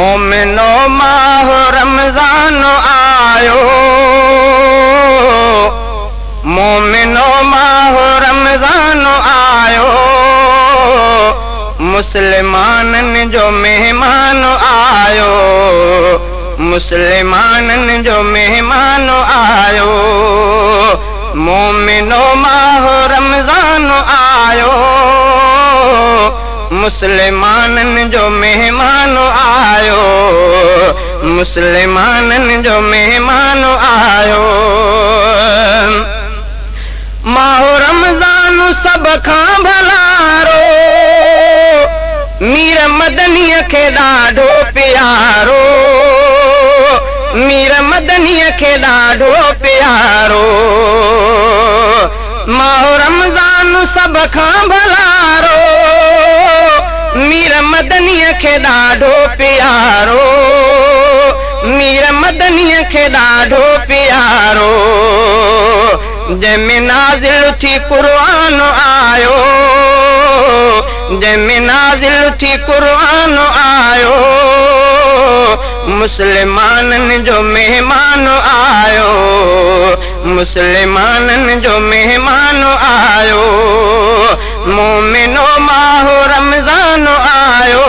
मोमिनो माह रमज़ान आयो, मोमिनो माह रमज़ान आयो, मुसलमाननि जो महिमान आयो, मुसलमाननि जो महिमान आयो, मोमिनो माह रमज़ान आयो, मुसलमाननि जो महिमान आयो, मुसलमाननि जो महिमान आयो। माह रमज़ान सभ खां भलारो, मीर मदनीअ खे ॾाढो प्यारो, मीर मदनीअ खे ॾाढो प्यारो। माह रमज़ान सभ खां भलारो, मीर मदनीअ खे ॾाढो प्यारो, मीर मदनीअ खे ॾाढो प्यारो। जंहिंमें नाज़िल थी क़ुर्आन आयो, जंहिंमें नाज़िल थी क़ुर्आन आयो, मुसलमाननि जो महिमान आयो, मुसलमाननि जो महिमान आयो। मोमिनो माह रमज़ान आयो,